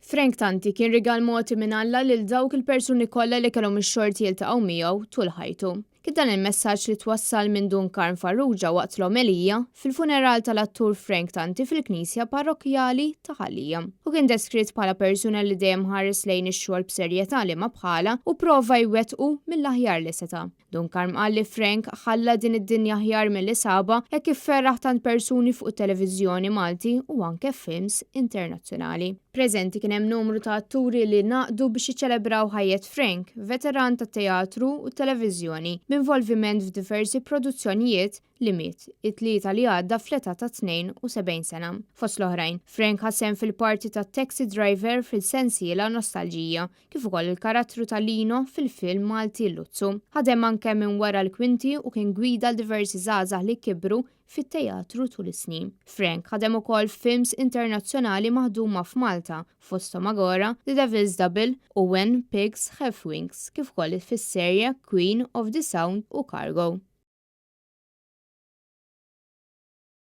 Frank Tanti kien rigal mogħti minn Alla lil dawk il-persuni kollha li kellhom ix-xorti jiltaqgħu miegħu tul ħajtu. Kien dan il-messaġġ li twassal minn Dun Karm Farrugia waqt l-omelija fil-funeral tal-attur Frank Tanti fil-Knisja Parrokkjali ta' Ħal Lija. Hu kien deskritt bħala persuna li dejjem ħares lejn ix-xogħol b'serjetà liema bħalha u prova jwettqu mill-aħjar li seta'. Dun Karm qal li Frank ħalla din id-dinja aħjar milli sabha hekk kif ferraħ tant persuni fuq it-televiżjoni Malti u anke f'films internazzjonali. Preżenti kien hemm numru ta' atturi li ngħaqdu biex jiċċelebraw ħajjet Frank, veteran tat-teatru u t-televiżjoni, b'involviment f'diversi produzzjonijiet li miet it-Tlieta li għadda fl-età ta' 72 sena. Fost l-oħrajn, Frank ħa sehem fil-parti ta' taxi driver fil-sensiela Nostalġija, kif ukoll il-karattru ta' Lino fil-film Malti Luzzu. Ħadem anke minn wara l-kwinti u kien gwida għal diversi żgħażagħ li kibru fit-teatru tul is-snin. Frank ħadem ukoll f'films internazzjonali maħduma f'Malta, fosthom Agora, The Devil's Double u When Pigs Have Wings, kif ukoll fis-serje Queen of the Sound u Cargo.